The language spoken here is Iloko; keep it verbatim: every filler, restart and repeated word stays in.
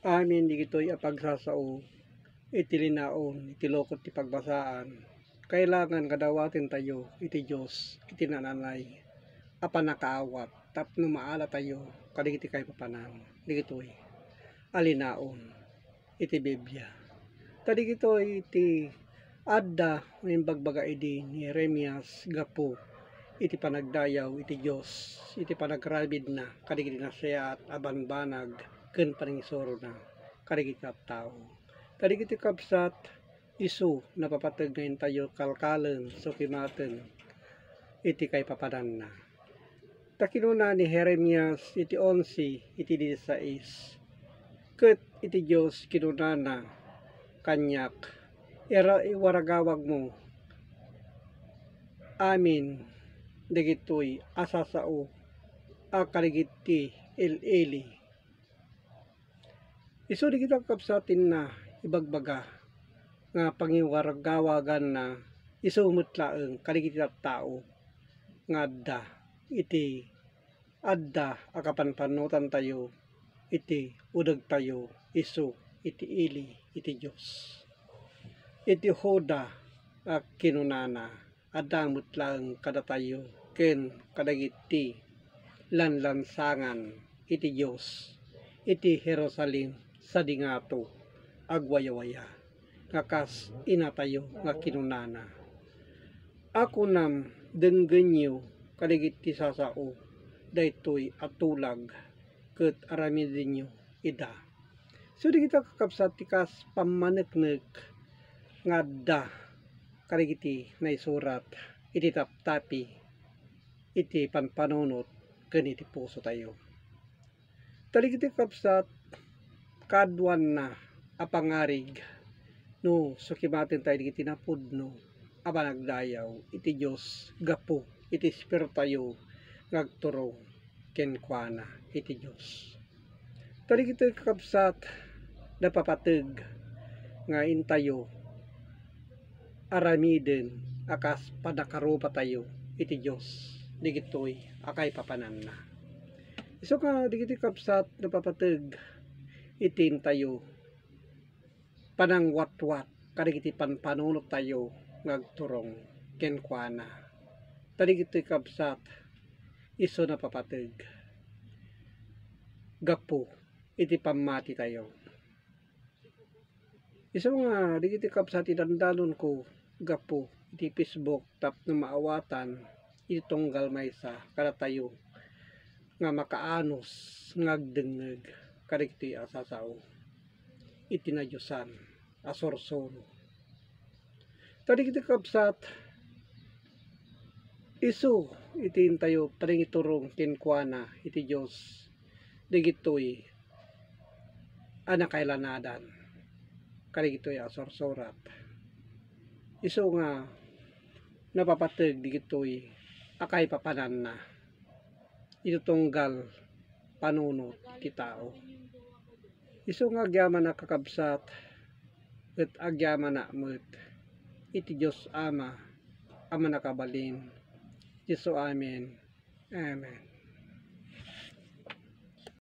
Amin digitoy a pagsasao iti linaon iti lukot ti pagbasaan, kailangan nga dawatentayo iti Dios iti naan-anay a pannakaawat tapno maalatayo kadagiti kaipapanan digitoy a linaon iti Biblia. Ta digitoy ti adda nga imbagbaga idi ni Jeremias gapu iti panagdayaw iti Dios, iti panagrabiidna kadagiti nasayaat a banbanag ken panangisurona kadagiti tattao. Kadagiti kabsat, isu napapateg nga intayo kalkalen, sukimaten iti kaipapananna. Ta kinuna ni Jeremias iti onse iti disisais, ket iti Dios kinunana kaniak, "Ira-, iwaragawagmo amin dagitoy a sasao a kadagiti il-ili." Isu dagiti kakabsat, inna ibagbaga nga pangiwaragawaganna isu met laeng kadagiti tattao nga adda iti adda a kapanpanotantayo iti udegtayo isu iti ili iti Dios. Iti Juda a kinunana, adda met laeng kadatayo ken kadagiti lanlansangan iti Dios iti Jerusalem sadi ngato agwayawaya, nga kas inatayo nga kinunana, "A kunam, denggenyo kadagiti sasao daytoy a tulag ket aramidenyo ida." So, dagita kakabsat ti kas pammaneknek nga adda kadagiti naisurat iti taptapi, iti panpanunot ken iti pusotayo. Ta dagiti kabsat, kaaduanna a pangarig no sukimaten tayo dagiti napudno a panagdayaw iti Dios gapu iti espiritutayo nga agturong kenkuana iti Dios. Ta dagitoy kakabsat, napapateg nga intayo aramiden a kas pannakarupatayo iti Dios dagitoy a kaipapananna. Isu nga dagitoy kabsat, napapateg iti intayo panangwatwat kadagiti panpanunottayo nga agturong kenkuana. Ta dagitoy kabsat, isu napapateg gapu iti pammatitayo. Isu nga dagiti kabsat, idandanonko gapu iti Facebook tapno maawatan iti tunggal maysa kadatayo nga makaanus nga agdengngeg kadagitoy a sasao iti nadiosan a sursuro. Ta dagiti kabsat, isu iti intayo panangiturong kenkuana iti Dios dagitoy a nakailanadan kadagitoy a sursurat. Isu nga napapateg dagitoy a kaipapananna iti tunggal panunot ti tao. Isu nga agyamanak, kakabsat, ket agyamanak met iti Dios Ama a Mannakabalin. Isu, amen. Amen.